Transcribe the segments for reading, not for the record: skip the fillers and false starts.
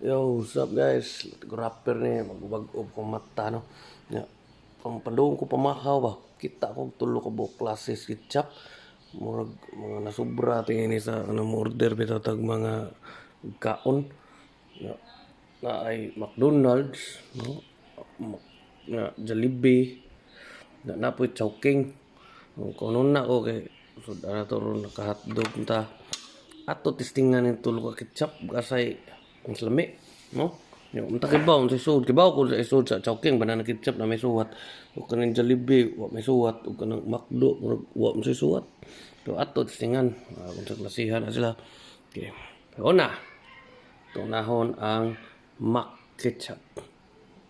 Yo, what's up, guys? Rapper ni magbag-ob kong mata, no. Ya, ang padung ko pamahaw ba. Kita ko tulo ka buok klase ketchup. Murag mga nasubra tingin ni sa ano mo order bitaw tag mga kaon. Ya, na ay McDonald's, no? Na Jollibee, na napoy Chowking. Kung na ko kay so ana to ron naka-hotdog ta. Ato testingan ning tulo ka ketchup kasay ang lami, no? Yo, unta kibaw unsa sud, kibaw ko sa isud sa Chowking banana ketchup na may suwat. Ug kanang Jollibee wa may suwat, ug kanang McDo murag wa may suwat. So ato testingan kung sa klasihan na sila. Okay. Una, tunahon ang Mac ketchup.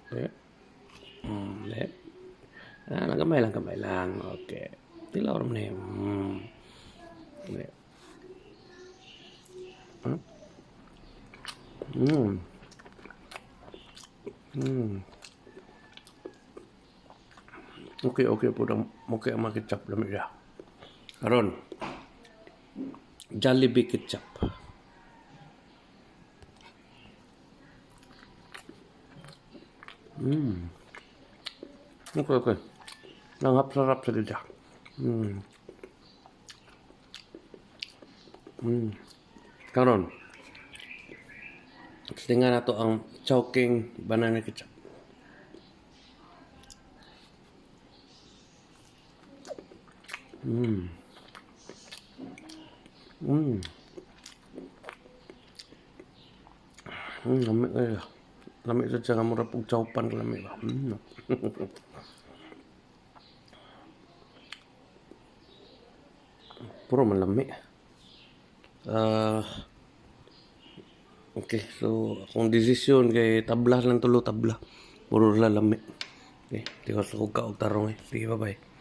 Okay. Okay. Ah, gamay lang, gamay lang. Okay. Tilaw ra man ni. Okay. Okay po ang okay ang mga ketchup, lami siya. Karon. Jollibee ketchup. Okay. Nanghap sarap sa gid. Karon. Tingnan nato ang Chowking banana ketchup. Lami kayo. Lami sa siya nga mura pug chowpan ka lami ba. Puro man lami. Ah, okay, so akong desisyon kay tabla lang tulo tabla. Puro la lami. Okay, tiwas ko ka og tarong eh. Sige, bye-bye.